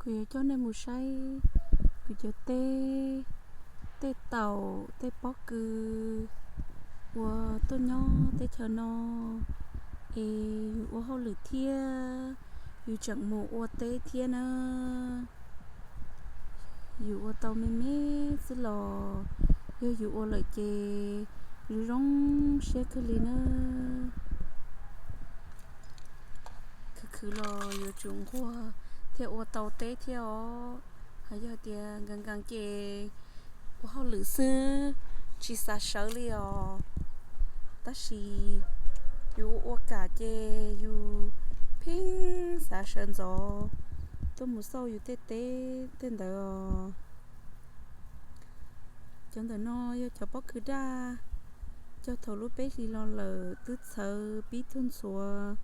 Kuv yuav coj nej mus saib kuv cov teb, tej taum, tej pob kws uas tuaj nyob teb chaws no, es yus ua hauj lwm thiab yus tseem mus ua teb thiab na. Yus ua tau me me xwb los yog yus ua lawm ces zoo zoo siab kawg li na. Khwv khwv los yuav tsum nquag thiaj ua tau teb thiab os. Hos yog tias nkees nkees ces ua hauj lwm xwb, tsis xav sawv li os. Tab sis yus ua ua kam ces yus pheej xav sawv ntxov tuaj mus xauj yus tej teb tej ntawd os. Cov ntawm no yog cov pob kws daj, cog thaum lub peb hlis los lawm twb txhawv pib tuag ntxhuav,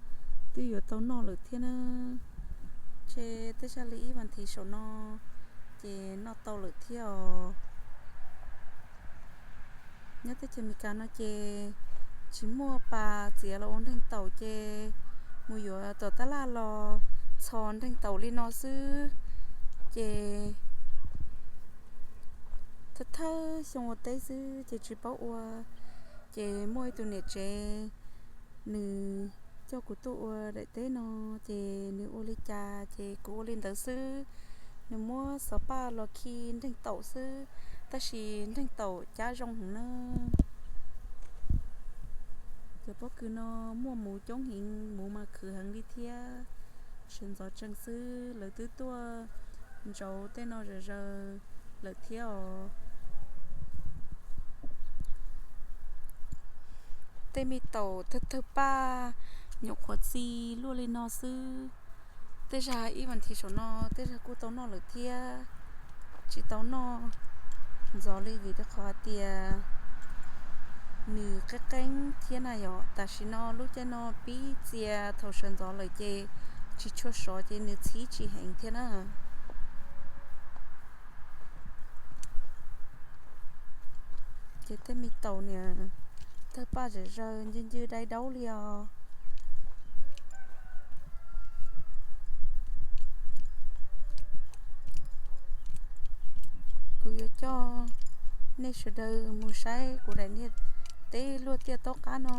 twb yuav tau noj lawm thiab na. Ces tej zaj li ib vas thiv saum no ces noj tau lawm thiab os. Nyob teb chaws Amelikas no ces tsis muaj pas txiav los ua nreeg taum ces mus yuav tom tab laj los txhos nreeg taum li no xwb. Ces thawj thawj xyoo ua teb xwb ces tsis paub ua, ces muaj ib tug niam tsev nws coj kuv tuaj ua daim teb no, ces nws ua li cas ces kuv ua li ntawd xwb. Nws muab xov paj los khi nreeg taum xwb, tab sis nreeg taum cab zoo heev na. Cov pob kws no muaj muv coob heev, muv mas khwv heev li thiab. Sawv ntxov tsees xwb lawv twb tuaj ntsauv tej no zom zaws lawm thiab os. Tej me taum tawg tawg paj, nyuam qhuav txi luaj li no xwb. Tej zag ib vas thiv saum no tej zag kuj tau noj lawm thiab. Tsis tau noj ntxov li vim rau qhov hais tias nws qeeb qeeb thiab na yom. Tam sim no lub caij no pib txia, thaum sawv ntxov lawm ces tsis tshua sov ces nws txhib tsis heev thiab na. Ces tej me taum niam tawg paj zom zaws ncw ncw dai daub li os. Kuv yuav coj nej sawv daws mus saib kuv daim niag teb luaj tiaj taub qab no.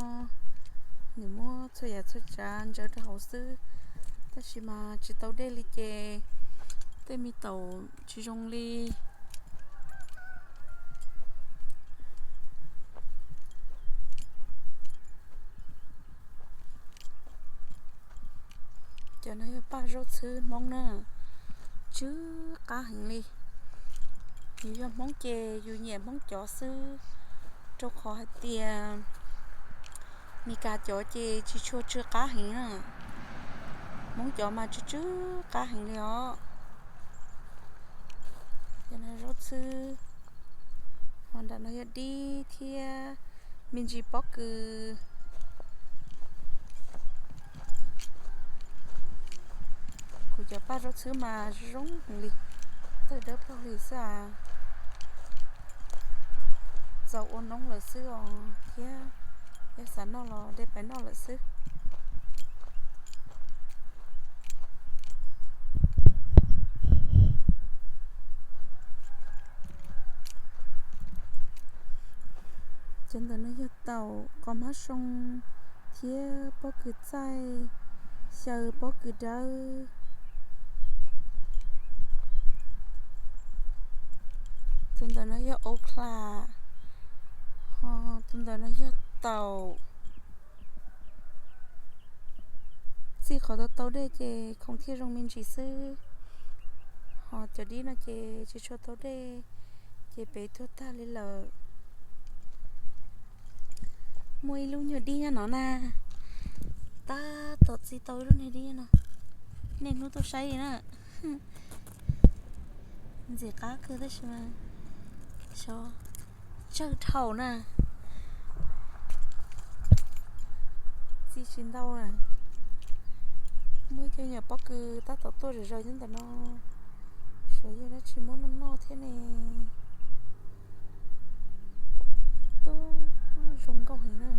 Nws muab txhua yam txhua tsav ntsaws rau hauv xwb, tab sis mas tsis tau dej li ces tej me taum tsis zoo li. Cov no yog paj zaub txhwb Hmoob na, tsw qab heev li. Yus yog Hmoob ces yus nyiam Hmoob cov xwb, rau qhov hais tias Meskas cov ces tsis tshua tsw qab heev na. Hmoob cov mas tsw tsw qab heev li os. Cov no zaub txhwb, ho nram no yog dib thiab me ntsis pob kws. Kuv cov paj zaub txhwb mas zoo heev li, tawg dawb paug li xwb as. Txaus ua noob lawm xwb os thiab, yog xav noj los de pais noj lawm xwb. Cov ntawm no yog taum, qos hmab soo thiab pob kws txaij, xyaw pob kws dawb. Tus ntawm no yog okra, ho tus ntawm no yog taum. Txij qhov tau tau dej ces khoom thiaj zoo me ntsis xwb, ho cov dib no ces tsis tshua tau dej ces pem tuag tag li lawm. Muaj ib lub nyuag dib nyob no na, tab tom txi tau ib lub niag dib no, niaj hnub tuaj saib li na. Ntxim qab kawg tab sis mas xyov tsawg dhau na. Txi tsis ntau na. Muaj ib co nyuam pob kws tab tom tuaj zom zaws nyob ntawm no, xyov yog dab tsi muab noj noj thiab ne. Tub, zoo nkauj heev na.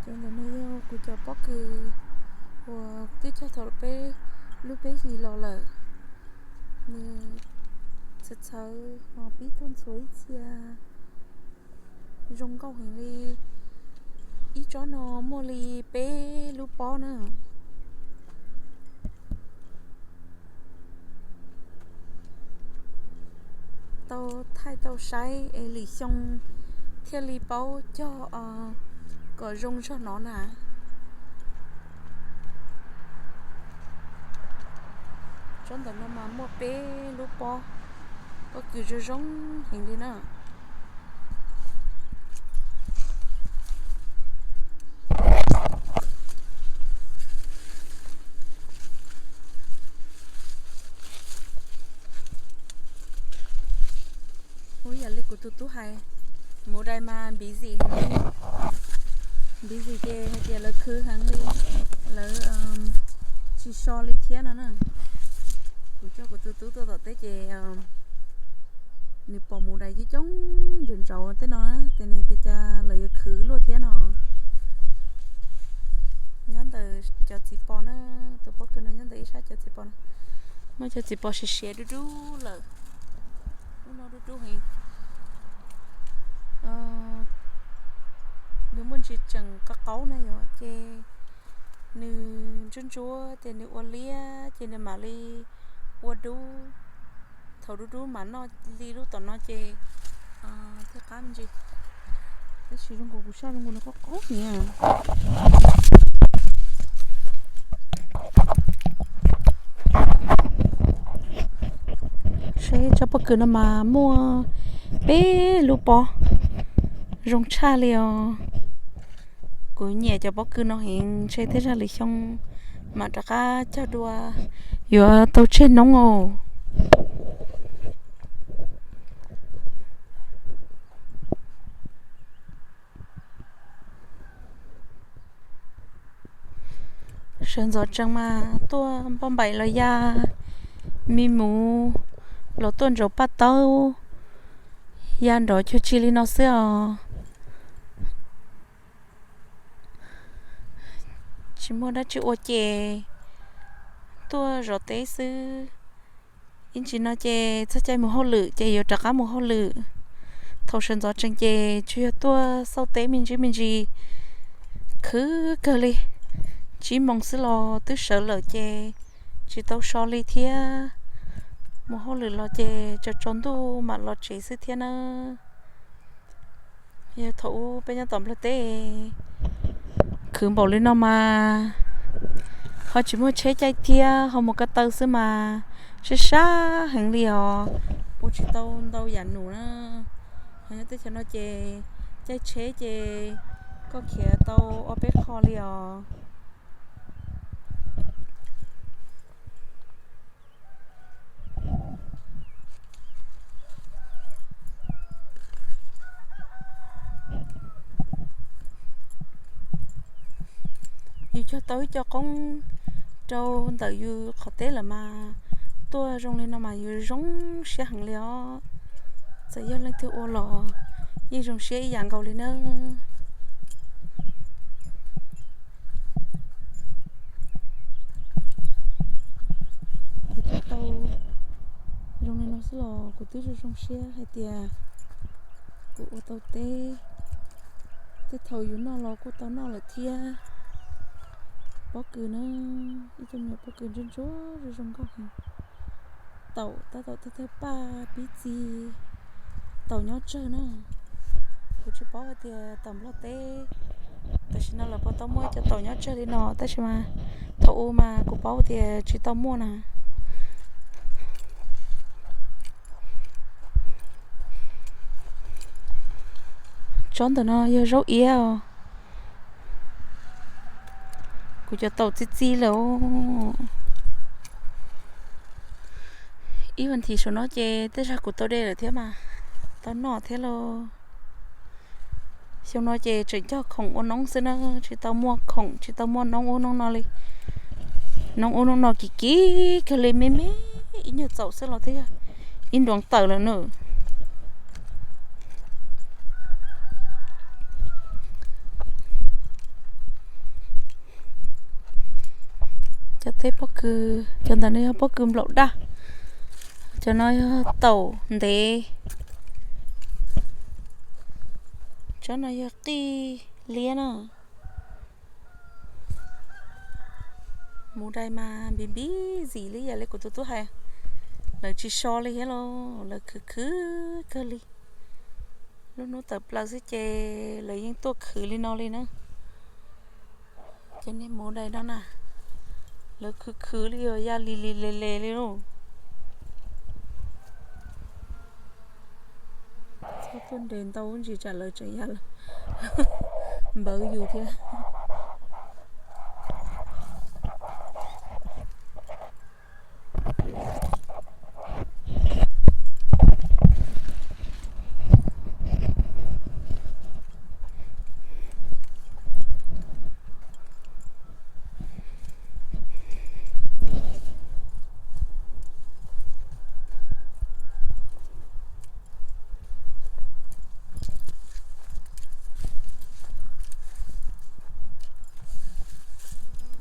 Cov ntawm no yog kuv cov pob kws uas twb Cog thaum peb lub peb hlis los lawm, nws txhawv txhawv ho pib tuaj ntxhua ib txhia. Zoo nkauj heev li. Ib tsob no muaj li peb lub pob na. Tau thaij tau saib es lwm xyoo thiaj li paub cog kom zoo zog no na. Tsob ntawm no mas muaj peb lub pob, pob kws zoo zoo heev li na. Ua yam li kuv tus tub hais, mus dai mas busy heev li. Busy ces hais tias lawv khwv heev li, lawv tsis so li thiab no na. Kuv coj kuv tus tub tuaj tom teb ces nws pom mus dai coob coob ntsaws ntsaws tej no, ces nws hais tias cas lawv yuav khwv luaj thiab no. Nyob ntawm cov txiv pos na, tus pob kws no nyob ntawm ib sab cov txiv pos na. Muaj cov txiv pos siav siav dub dub lawm. Lub no dub dub heev. Nws muaj ntsis tseem qab qaub na yom, ces nws ntsuab ntsuab ces nws ua liab ces nws mam li ua dub. Thaum dub dub mam noj li lub tom no ces thiaj qab me ntsis. Tab sis zoo nkaus kuv saj zoo nkaus nws qab qaub niam. Seb tsob pob kws no mas muaj peb lub pob zoo tshaj li os. Kuv nyiam cov pob kws no heev, ntshe tej zag lwm xyoo mam rov qab cog dua yuav tau tseg noob os. Sawv ntxov tsees mas tuaj npauj npaim los ya, me muv los tuaj ntsaws paj taub, ya nrov cuag tsi li no xwb os. Tsis muaj dab tsi ua ces tuaj zov teb xwb. Ib ntsis no ces txog caij mus hauj lwm ces yuav rov qab mus hauj lwm. Thaum sawv ntxov tsees ces tsuas yog tuaj xauj teb me ntsis me ntsis, khwv kawg li. Tsib moos xwb los twb sawv lawm ces tsis tau so li thiab. Mus hauj lwm los ces tsaus tsaus ntuj mam los tsev xwb thiab na. Yog thaum ub peb nyob tom Nplog teb khwv npaum li no mas ho tsis muaj tsheb caij thiab, ho mus ko taw xwb mas sab sab heev li os, ua tsis tau ntau yam num na. Ho nyob teb chaws no ces caij tsheb ces koj khiav tau ob peb qho li os. Yus cog tau ib co qoob rau ntawm yus qhov teb lawm mas tuaj zoo li no mas yus zoo siab heev li os. Txawm yog leej twg ua los yeej zoo siab ib yam nkaus li na. Kuv cog tau zoo li no xwb los kuv twb zoo zoo siab hais tias kuv ua tau teb, tej thaum yus noj los kuj tau noj lawm thiab. Pob kws na, ib co me nyuam pob kws ntsuab ntsuab zoo zoo nkauj heev. Taum tab tom thawj thawj paj pib txi taum nyob tsawg na. Kuv tsis paub hais tias tom Nplog teb tam sim no lawv puas tau muaj cov taum nyob tsawg li no, tab sis mas thaum ub mas kuv paub tias tsis tau muaj na. Tsob ntawm no yog zaub iab os. Kuv cov taum txi txi lawm. Ib vas thiv saum no ces tej zag kuv tau de lawm thiab mas tau noj thiab lauj. Xyoo no ces tseem cog khoom ua noob xwb na, tsis tau muaj khoom tsis tau muaj noob ub noob no li. Noob ub noob no kim kim kawg li, me me ib nyuag txaum xwb los twb yog ib nruav tawm lawm na. Cov teb pob kws, cov ntawm no yog pob kws nplaum daj, cov no yog taum ntev, cov no yog qij liab na. Mus dai mas npib npib zim li yam li kuv tus tub hais, lawv tsis so li thiab los lawv khwv khwv kawg li. Lub hnub tawm plaws xwb ces lawv yeej tuaj khwv li no li na. Ces nej mus dai no na, lawv khwv khwv li uas ya li li le le li lauj. Txhob tuaj nres ntau ntsis tsam lawv tseem ya lawm, npawv yus thiab.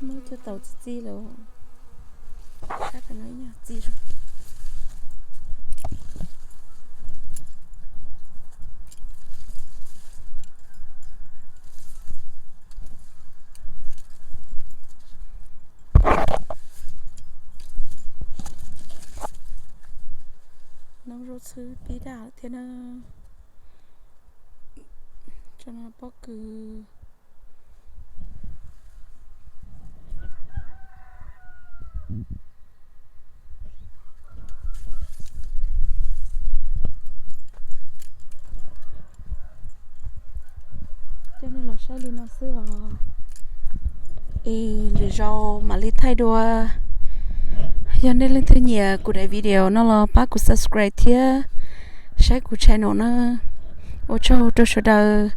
Muab cov taum txi txi lawm, sab pem no ib nyuag txi. Noob zaub txhwb pib daj lawm thiab na. Tso no pob kws. Coj nej los saib li no xwb os. Es lwm zaus mam li thaij dua. Yog nej leej twg nyiam kuv daim video no los pab kuv subscribe thiab saib kuv channel na. Ua tsaug rau sawv daws